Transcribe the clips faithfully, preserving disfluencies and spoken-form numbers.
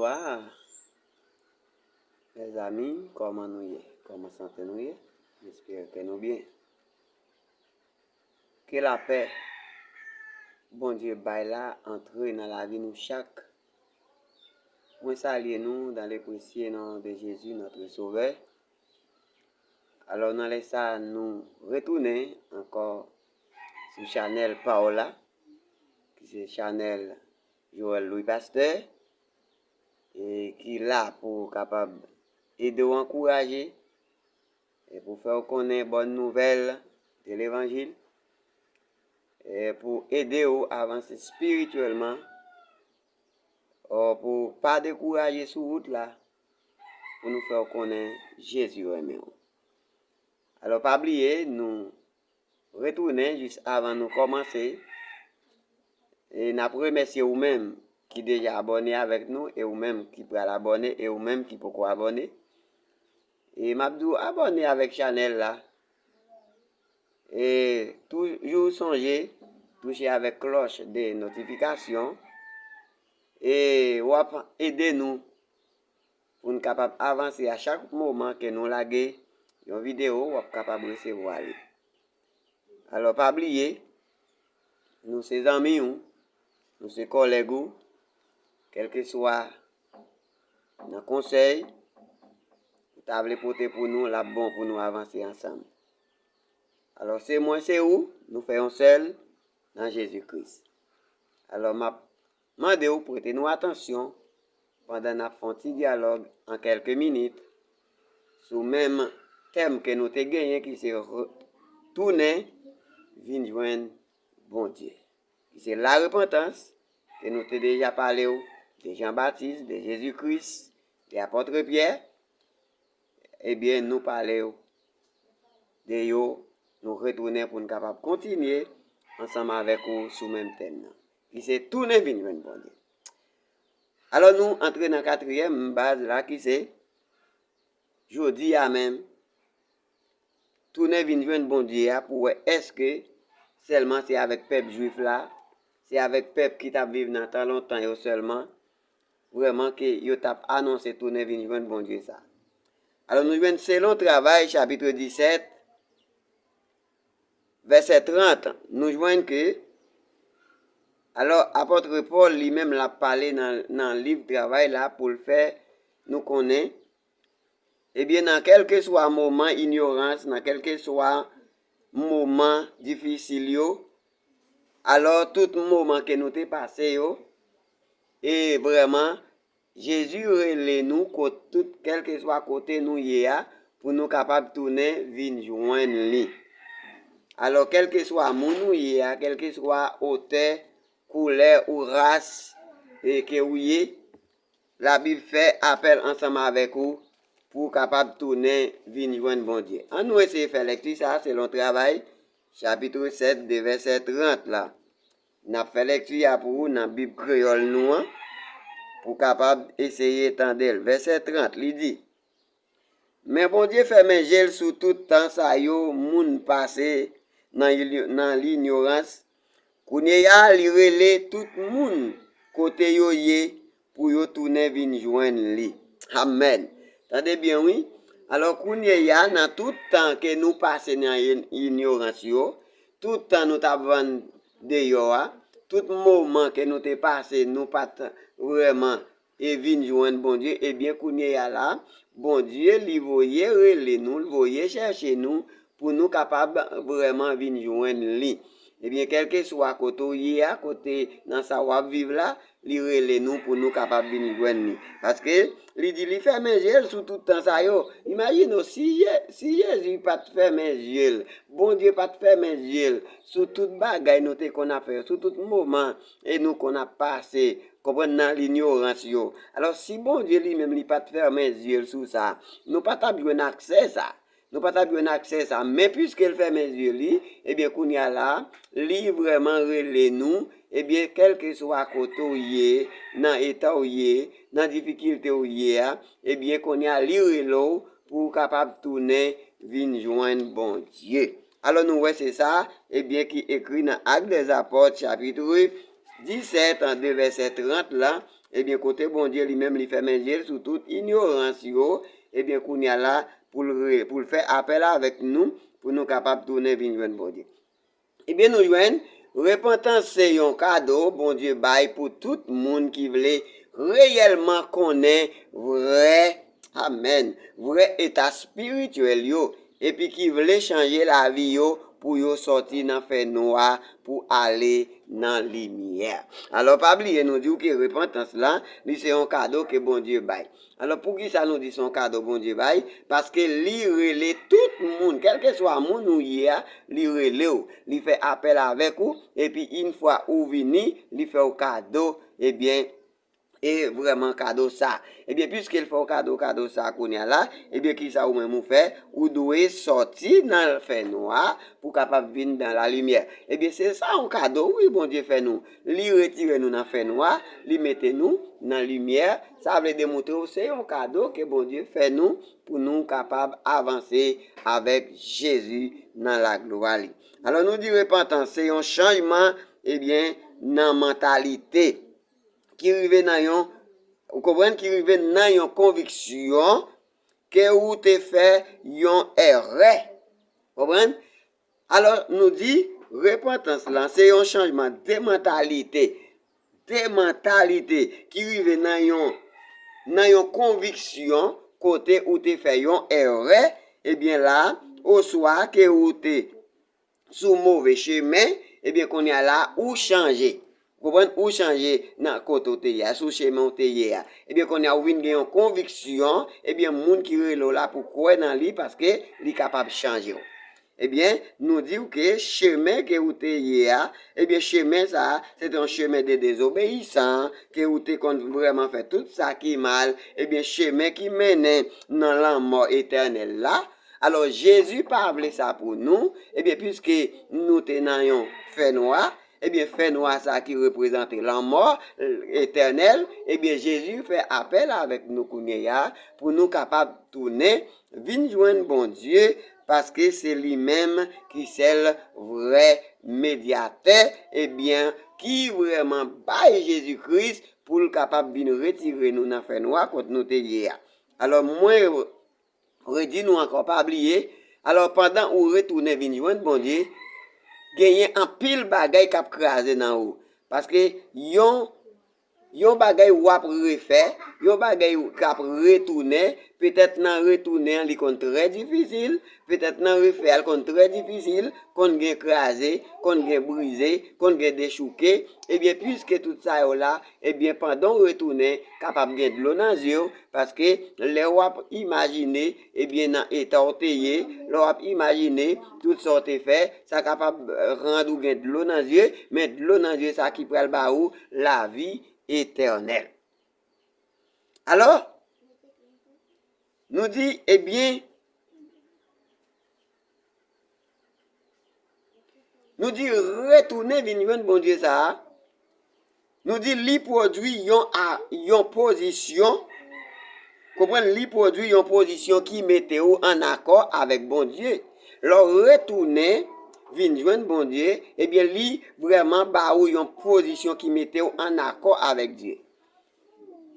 Bonswa, mezanmi, kòman nou ye? Kòman sante nou ye? M espere ke nou byen. Ke lapè Bondye bay la antre nan lavi nou chak. Mwen salye nou dans le précieux nom de Jésus, notre Sauveur. Alò, nan lè sa, nou retounen ankò sou chanèl pa w la, ki se chanèl Joel Louis Pasteur, e ki la pou kapab ede w, ankouraje, e pou fè w konnen bòn nouvèl de levanjil, e pou ede w avanse espirityèlman, o, pou pa dekouraje sou wout la, pou nou fè w konnen Jezi renmen w. Alò, pa bliye, nou retounen jis avan nou kòmanse. E n ap remèsye ou menm ki deja abòne avèk nou, e ou menm ki pral abòne, e ou menm ki poko abòne. E m ap di w abòne avèk chanèl la. E toujou sonje touche avèk klòch de notifikasyon. E w ap ede nou pou n kapab avanse a chak moman ke nou lage yon videyo, w ap kapab resevwa li. Alò, pa bliye, nou se zanmi w, nou se kòlèg ou, kèlkeswa nan konsèy ou ta vle pote pou nou, l ap bon pou nou avanse ansanm. Alò, se mwen, se ou, nou fè yon sèl nan Jezi Kris. Alò, m ap mande w prete nou atansyon pandan n ap fè yon ti dyalòg an kèlke minit sou menm tèm ke nou te genyen, ki se re-, tounen vin jwenn Bondye, ki se larepantans, ke nou te deja pale w de Jan Batis, de Jezi Kris, de apòt Pyè. Ebyen, nou pale w de yo, nou retounen pou n kapab kontinye ansanm avèk ou sou menm tèm nan, ki se tounen vin jwenn Bondye. Alò, nou antre nan katriyèm baz la, ki se jodi a menm, tounen vin jwenn Bondye a pou wè èske sèlman se avèk pèp jwif la, se avèk pèp ki t ap viv nan tan lontan yo sèlman, vrèman ke yo t ap anonse tounen vin jwenn Bondye sa. Alò, nou jwenn selon Travay, chapit disèt, vèsè trant, nou jwenn ke, alò, apòt Pòl li menm l ap pale nan, nan liv Travay la pou l fè nou konnen, ebyen, nan kèlkeswa moman inyorans, nan kèlkeswa moman difisil yo, alò, tout moman ke nou te pase yo, e vrèman, Jezi rele nou kot-, tout, kèlkeswa kote nou ye a, pou nou kapab tounen vin jwenn li. Alò, kèlkeswa moun ou ye a, kèlkeswa otè, koulè ou ras, e, ke ou ye, Labib fè apèl ansanm avèk ou pou w kapab tounen vin jwenn Bondye. Ann nou eseye fè lèkti sa a selon Travay, chapit sèt, de vèsè trant la. N ap fè lèkti a pou ou nan Bib kreyòl nou an, pou w kapab eseye tande l. Vèsè trant, li di, Men Bondye fèmen je l sou tout tan sa yo moun pase nan, nan linyorans. Kounye a, li rele tout moun kote yo ye pou yo tounen vin jwenn li. Amèn. Tande byen, wi. Alò, kounye a, nan tout tan ke nou pase nan in-, inyorans yo, tout tan nou t ap vann deyò a, tout moman ke nou te pase, nou pa t vrèman e vin jwenn Bondye, ebyen, kounye a la, Bondye, li voye rele nou, li voye chèche nou pou nou kapab vrèman vin jwenn li. Ebyen, kèlkeswa kote w ye a, kote nan sa w ap viv la, li rele nou pou nou kapab vin jwenn li. Paske li di li fèmen je l sou tout tan sa yo. Imajine w, si Je-, si Jezi pa t fèmen je l, Bondye pa t fèmen je l sou tout bagay nou te konn ap fè yo, sou tout moman e nou konn ap pase, konprann, nan linyorans yo. Alò, si Bondye li menm li pa t fèmen zye l sou sa, nou pa t ap jwenn aksè sa. Nou pa t ap jwenn aksè sa. Men piske l fèmen zye li, ebyen, kounye a la, li vrèman rele nou, ebyen, kèlkeswa kote w ye, nan eta w ye, nan difikilte w ye a, ebyen, kounye a, li rele w pou w kapab tounen vin jwenn Bondye. Alò, nou wè se sa, ebyen, ki ekri nan Actes des Apôtres, chapit disèt, an de vèsè trant la, Ebyen, kote Bondye li menm, li fèmen je l sou tout inyorans yo, ebyen, kounye a la, pou l re- pou l fè apèl avèk nou, pou nou kapab tounen vin jwenn Bondye. Ebyen, nou jwenn, repantans se yon kado Bondye bay pou tout moun ki vle reyèlman konnen vrè, amèn, vrè eta espirityèl yo, epi ki vle chanje lavi yo pou yo sòti nan fènwa pou ale nan limyè. Alò, pa bliye, nou di w ke repantans la, li se yon kado ke Bondye bay. Alò, poukisa nou di se yon kado Bondye bay? Paske li rele tout moun, kèlkeswa moun ou ye a, li rele w, li fè apèl avèk ou, epi yon fwa ou vini, li fè w kado, ebyen, e vrèman kado sa. Ebyen, piske l fè w kado, kado sa kounye a la, ebyen, kisa ou menm ou fè? Ou dwe sòti nan fènwa pou kapab vin dan lalimyè. Ebyen, se sa yon kado, wi, Bondye fè nou. Li retire nou nan fènwa, li mete nou nan limyè. Sa vle demontre w se yon kado ke Bondye fè nou pou nou kapab avanse avèk Jezi nan laglwa li. Alò, nou di repantans se yon chanjman, ebyen, nan mantalite ki rive nan yon, ou konprann, ki rive nan yon konviksyon ke ou te fè yon erè. Konprann? Alò, nou di, repantans lan, se yon chanjman de mantalite. De mantalite ki rive nan yon, nan yon konviksyon kote ou te fè yon erè, ebyen la, oswa ke ou te sou move chemen, ebyen kounye a la, ou chanje. Konprann? Ou chanje nan kote ou te ye a, sou chemen ou te ye a. Ebyen kounye a, ou vin gen yon konviksyon, ebyen moun ki rele w la pou kwè nan li paske li kapab chanje w. Ebyen, nou di w ke chemen ke ou te ye a, ebyen chemen sa a, se te yon chemen de dezobeyisan, ke ou te konn vrèman fè tout sa ki mal, ebyen chemen ki mennen nan lanmò etènèl la. Alò, Jezi pa vle sa pou nou, ebyen piske nou te nan yon fènwa, ebyen fènwa sa ki reprezante lanmò etènèl, ebyen Jezi fè apèl avèk nou kounye a pou nou kapab tounen vin jwenn Bondye, paske se li menm ki sèl vrè medyatè, ebyen, ki vrèman bay Jezi Kris pou l kapab vin retire nou nan fènwa kot nou te ye a. Alò, mwen redi nou ankò, pa bliye, alò, pandan ou retounen vin jwenn Bondye, genyen anpil bagay k ap kraze nan ou. Paske yon yon bagay w ap refè, yon bagay k ap retounen, petèt nan retounen an li konn trè difisil, petèt nan refè a l konn trè difisil, konn gen kraze, konn gen brize, konn gen dechouke, ebyen, piske tout sa yo la, ebyen, pandan w retounen, kapab gen dlo nan zye w, paske lè w ap imajine, ebyen, nan eta w te ye, lè w ap imajine tout sa w te fè, sa kapab, eh, rann ou gen dlo nan zye, men dlo nan zye sa ki pral ba ou lavi etènèl. Alò, nou di, ebyen, nou di retounen vin jwenn Bondye sa a, nou di li pwodui yon a, yon pozisyon, konprann, li pwodui yon pozisyon ki mete w an akò avèk Bondye. Lè w retounen vin jwenn Bondye, ebyen, li vrèman ba ou yon pozisyon ki mete w an akò avèk Dye.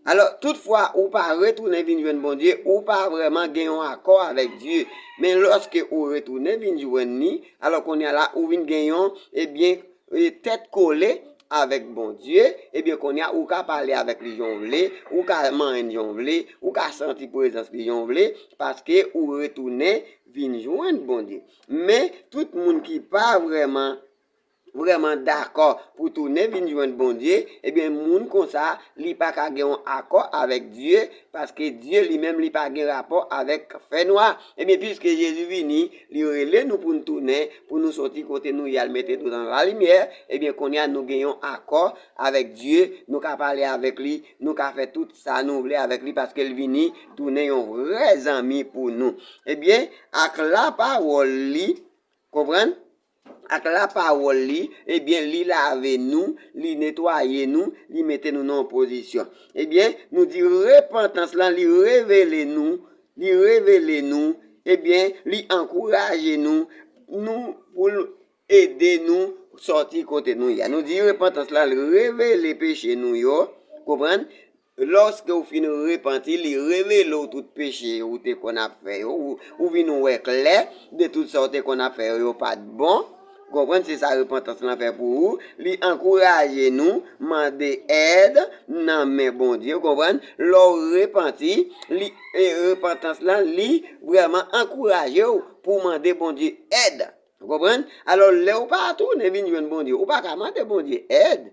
Alò, toutfwa ou pa retounen vin jwenn Bondye, ou pa vrèman gen yon akò avèk Dye. Men lòske ou retounen vin jwenn li, alò kounye a la, ou vin gen yon, ebyen, e, tèt kole avèk Bondye, ebyen, kounye a, ou ka pale avèk li jan w vle, ou ka manyen l jan w vle, ou ka santi prezans li jan w vle, paske ou retounen vin jwenn Bondye. Men, tout moun ki pa vrèman vrèman dakò pou tounen vin jwenn Bondye, ebyen, moun konsa, li pa ka gen yon akò avèk Dye, paske Dye li menm, li pa gen rapò avèk fènwa. Ebyen, piske Jezi vini, li rele nou pou n tounen, pou nou soti kote nou ye al mete nou nan lalimyè, ebyen, kounye a nou gen yon akò avèk Dye, nou ka pale avèk li, nou ka fè tout sa nou vle avèk li, paske l vini tounen yon vrè zanmi pou nou. Ebyen, ak lapawòl li, konprann? Ak lapawòl li, ebyen, li lave nou, li netwaye nou, li mete nou nan yon pozisyon. Ebyen, nou di repantans lan, li revele nou, li revele nou, ebyen, li ankouraje nou, nou, pou l ede nou sòti kote nou ye a. Nou di repantans lan, li revele peche nou yo, konprann? lòske w fin repanti, li revele w tout peche ou te konn ap fè yo, ou, ou vin wè klè de tout sa w te konn ap fè yo, yo pa t bon. Konprann, se sa repantans lan fè pou ou. Li ankouraje nou mande èd nan men Bondye, konprann. Lè w repanti, li, e, repantans lan, li vrèman ankouraje w pou w mande Bondye èd. Ou konprann? Alò, lè w pa tounen vin jwenn Bondye, ou pa ka mande Bondye èd.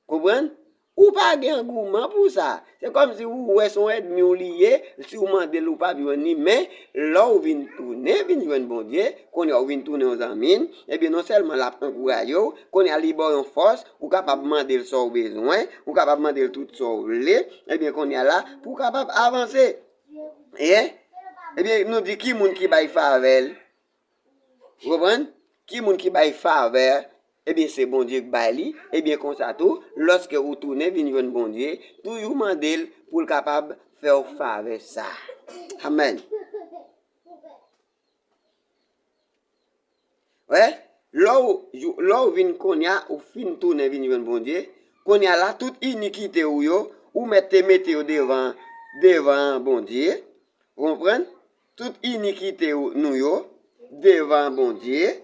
Konprann? Ou pa gen angouman pou sa. Se kòmsi ou wè se yon ènmi w li ye, si w mande l, ou p ap jwenn li, men lè w vin tounen, vin jwenn Bondye, kounye a w vin tounen yon zanmi l, ebyen, non sèlman l ap ankouraje w, kounye a li ba w yon fòs, ou kapab mande l sa w bezwen, ou kapab mande l tout sa w vle, ebyen, kounye a la, pou w kapab avanse. E, ebyen, nou di ki moun ki bay favè l? Ou konprann? Ki moun ki bay favè, ebyen, se Bondye k bay li. Ebyen, konsa tou, lòske ou tounen vin jwenn Bondye, toujou mande l pou l kapab fè w favè sa. Amèn. Wè, lè w, lè w vin kounye a, ou fin tounen vin jwenn Bondye, kounye a la, tout inikite w yo, ou mèt te mete yo devan, devan Bondye. Ou konprann? Tout inikite w, nou yo, devan Bondye.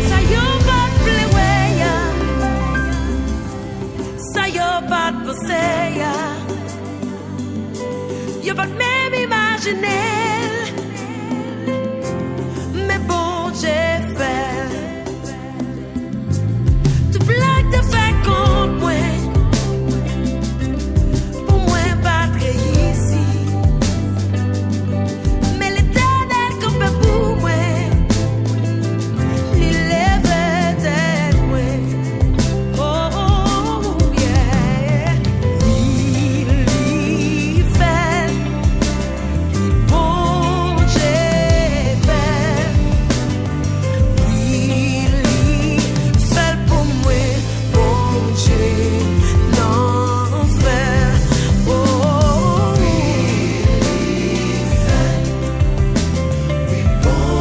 Sa yo pa t vle wè a, sa yo pa t panse a, yo pa t menm imajine